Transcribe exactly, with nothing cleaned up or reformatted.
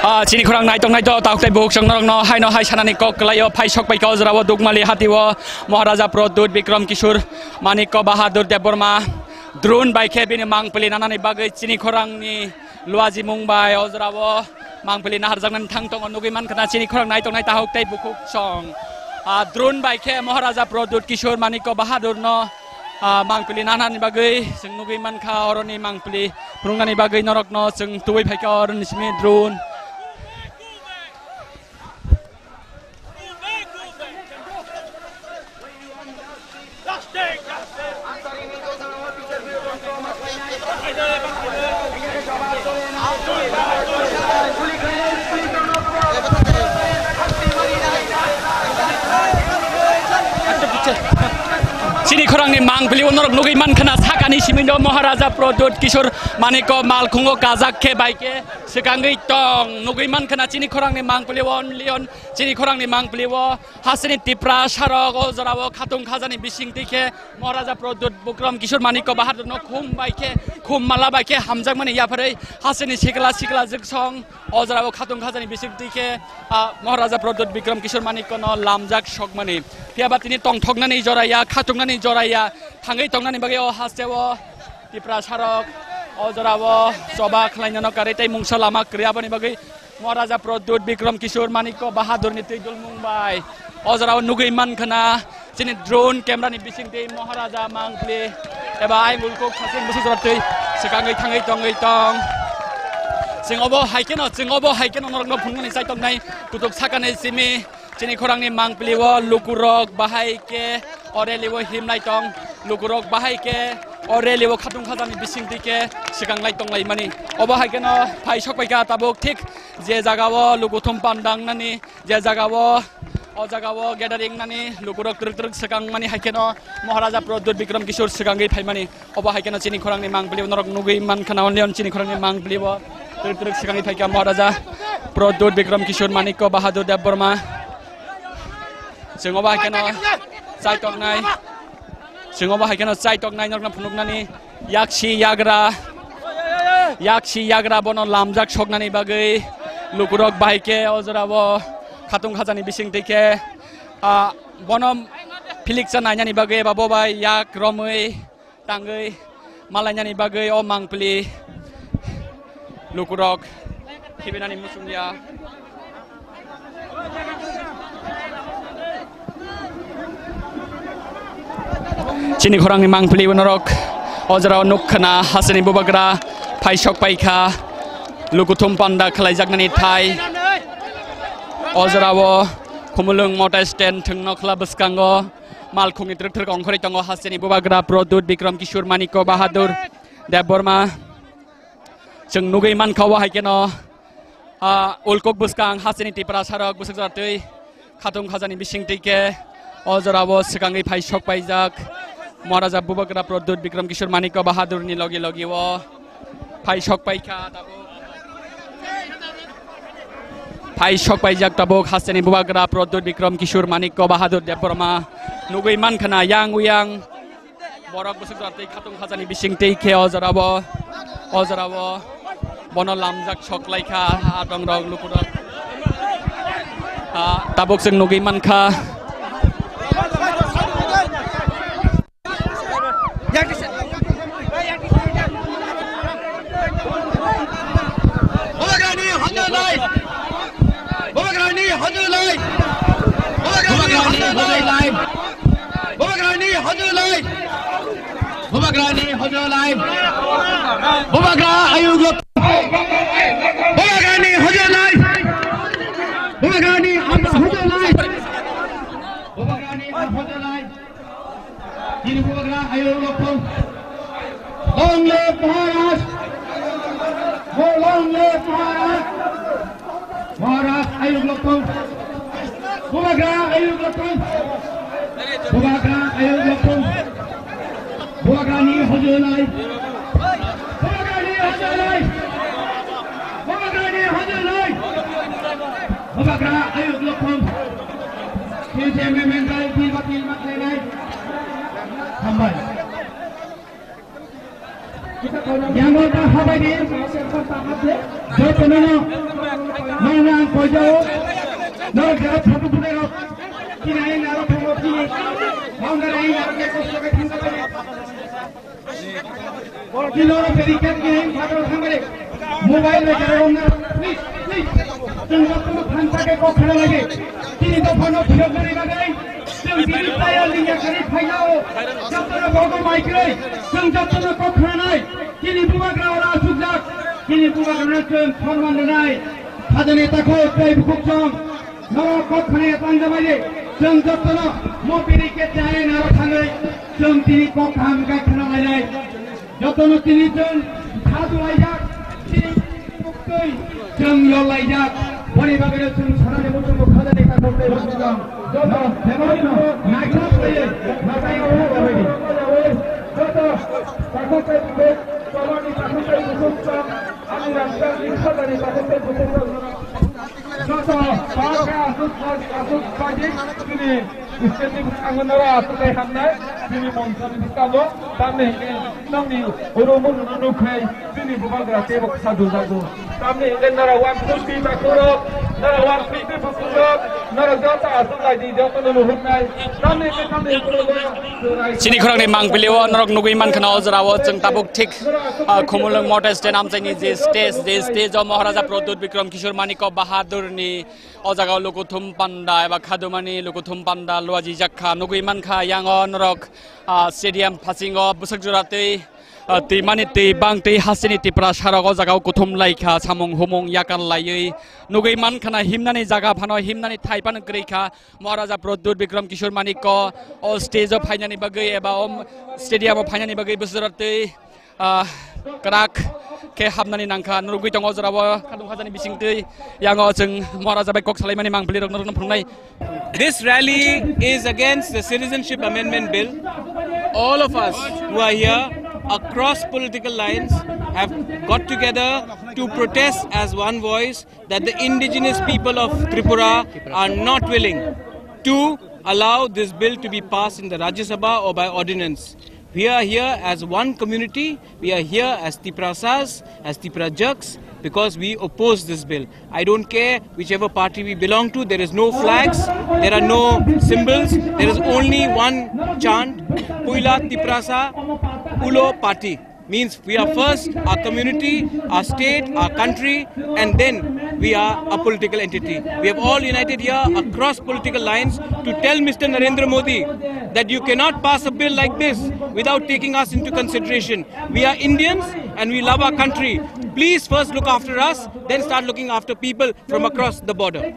Ah, chini khorang naitok naitok, takhuk tei bukhuk chwng norokno haino hai sanani kok kwlaio, phai sok paikha o jorao Dukmali hatio Maharaja Pradyut Bikram Kishore Manikya Bahadur Debbarma drone bai khe bini mangpili nanani bagwi chini khorangni luajimung bai o jorao mangpili naharjaknani thang tongo, nugwi mankha na chini khorang naitok nai takhuk tei bukhuk chwng. Ah, drone bai khe Maharaja Pradyut Kishore Manikya Bahadurno, ah, mangpili nanani bagwi chwng nugwi mankha, oroni mangpili phunuknani bagwi norokno chwng tubui phaikha oroni simi drone. Chini khorangni mangpili o norok nugwi mankha na sakani simi do Maharaja Pradyut Kishore Manikya malkhungo kajak khe bai khe swkangwi tong, nugwi mankha na chini khorangni mangpili o only on chini khorangni mangpili o hasteni Tipra sarok o jorao khatung khajani bisingtwi khe Maharaja Pradyut Bikram Kishore Manikya Bahadurno khum bai khe, khum mala bai khe hamjakmani yapharwi hasteni sikla sikla jiksong o jorao khatung khajani bisingtwi khe, ah, Maharaja Pradyut Bikram Kishore Manikya no lamjak sokmani. Phiya ba tini tongthoknani joraya, khatungnani joraya, thangwi tongnani bagwi o hasteo Tipra sarok o jorao choba khlainano karwi tei mungsa lama kwrwi, aboni bagwi Maharaja Pradyut Bikram Kishore Manikya Bahadurni twi dulmung bai o jorao nugwi mankha na chini drone camera ni bisingtwi Maharaja mangpili eba ayang ulkuk khasing bwswk jora twi swkangwi thangwi tongwi tong. Chwng obo hai kheno, chwng obo hai kheno norokno phunuknani chaitok nai kutuk sakani simi. Chini khorangni mangpili o lukurok bahai khe o rally o himlai tong, lukurok bahai khe o rally o khatung khajani bisingtwi khe swkanglai tonglaimani. Obo hai kheno phai sokpaikha tabuk thik je jagao lukuthum pandangnani, je jagao, o jagao gathering nani lukurok twrwk twrwk swkangmani hai kheno Maharaja Pradyut Bikram Kishore swkangwi phaimani. Obo hai kheno chini khorangni mangpili o norok nugwi mankha na, only on chini khorangni mangpili o twrwk twrwk swkangwi phaikha Maharaja Pradyut Bikram Kishore Manikya Bahadur Debbarma. Chwng obo hai kheno chaitoknai, chwng obo hai kheno chaitoknai norokno phunuknani yaksi yagra, yaksi yagra bono lamjak soknani bagwi lukurok bahai khe o jorao khatung khajani bisingtwi khe, ah, bono philiksa nainani bagwi eba bo bai yak romwi tangwi malainani bagwi o mangpili lukurok khibinani muchungya. Chini khorangni mangpili norok o jorao nukha na hasteni bubagra phai sokpaikha lukuthum panda khlaijaknani thai. O jorao Khumulwng Mota stand thwngno khla bwskango. Malkhungni twrwk twrwk ongkhorwi tongo hasteni bubagra Pradyut Bikram Kishore Manikya Bahadur Debbarma. Chwng nugwi mankha o hai kheno, ah, ulkuk bwskang hasteni Tipra sarok bwswk jora twi khatung khajani bisingtwi khe o jorao swkangwi phai sokpaijak Maharaja bubagra Pradyut Bikram Kishore Manikya Bahadurni logi logi o. Phai sokpaikha tabuk. Phai sokpaijak tabuk hasteni bubagra Pradyut Bikram Kishore Manikya Bahadur Debbarma. Nugwi mankha na yang uyang borok bwswk jora twi khatung khajani bisingtwi khe o jorao, o jorao bono lamjak soklaikha adongrok lukurok. Ah, tabuk chwng nugwi mankha. Bubagrani hojol lai. Bubagrani hojol lai. Bubagrani hojol lai. Bubagrani hojol lai. Bubagrani hojol lai. Bubagra ayuk lok. Bubagrani hojol lai. Bubagrani hojol lai. Bubagrani hojol lai. Chini bubagra ayuk lokthung. Long live Maharaj! Long live Maharaj! Maharaj ayuk lokthung. Bubagra ayuk lokthung. Bubagra ayuk lokthung. Bubagrani hojol lai. Bubagrani hojol lai. Bubagrani hojol lai. Bubagra ayuk lokthung. Future member bai bil bakil bakil lai. Hambai. Yang ta habai di. Jotono no, no, no, ang koi jao. No, jara photo photo rok. Kini ain aro photo kini. Boundary ain aro ke kosto ke thinta kare. Kini aro barricade ke ain photo thangare. Mobile re jara rong na. Please, please. Chwng jotono thansa ke kok khana lagi. Kini dophano phiyok nani bagai. Chwng kini tayar ni yakari phaijao. Jotono bogo maikroi. Chwng jotono kok khanai. Kini bubagra ora asukjak. Kini bubagrano chwng khorman rwnai. Khajani takhuk tei bukhuk chwng. Norok kok khani tangjamani. Chwng jotono mo barricade jai naro thangwi. Chwng tini kok kaham khe khna lainai. Jotono tini chwng khadu laijak. Tini muktwi chwng yol laijak. Boni bagwino chwng sanani muchungo khajani takhuk tei bukhuk chwng. Joto bebakno naithok khlaiwi masaio kha jabaidi. Joto takhuk tei bukhuk, tolani takhuk tei bukhuk chwng. Ani rangchakni khajani takhuk tei bukhuk chwng. Joto bangkha aswk, aswk bagwi chini state ni bwskango noro aswk tei hamnai chini monsoni bwskango. Tamni hwnkhe nokni oro mununo nukkhai chini bubagra teibo kha dujago. Tamni hwnkhe noro one fifty takhurok, noro one fifty bukhurok, noro joto aswk laidi jotono nuhuknai. Tamni hwnkhe tamni hwnkhe Chini khorangni mangpili o norok nugwi mankha na o jora o chwng tabuk thik, ah, Khumulwng Motor Stand amchaini je stage, je stage o Maharaja Pradyut Bikram Kishore Manikya Bahadur ni o jaga o lukuthum panda eba khadumani lukuthum panda luaji jakha nugwi mankha yang o norok, ah, stadium phasingo bwswk jora twi, ah, twi mani twi bang twi hasteni Tiprasa rok o jaga o kuthum laikha samung humung yakal laiwi nugwi mankha na himnani jaga phano himnani thai phano kwrwi kha. Maharaja Pradyut Bikram Kishore Manikya o stage o phainani bagwi eba o stadium o phainani bagwi bwswk twi, ah, kwrak khe hapnani nangkha. Nurugwi tongo jorao khadung khajani bisingtwi yango chwng Maharaja bai kok salaimani mangpili rok norokno phunuknai. This rally is against the Citizenship Amendment Bill. All of us who are here across political lines have got together to protest as one voice that the indigenous people of Tripura are not willing to allow this bill to be passed in the Rajya Sabha or by ordinance. We are here as one community, we are here as Tiprasas, as Tiprajaks, because we oppose this bill. I don't care whichever party we belong to, there is no flags, there are no symbols, there is only one chant, Puila Tiprasa Ulo Party. Means we are first our community, our state, our country, and then we are a political entity. We have all united here across political lines to tell Mister Narendra Modi that you cannot pass a bill like this without taking us into consideration. We are Indians and we love our country. Please first look after us, then start looking after people from across the border.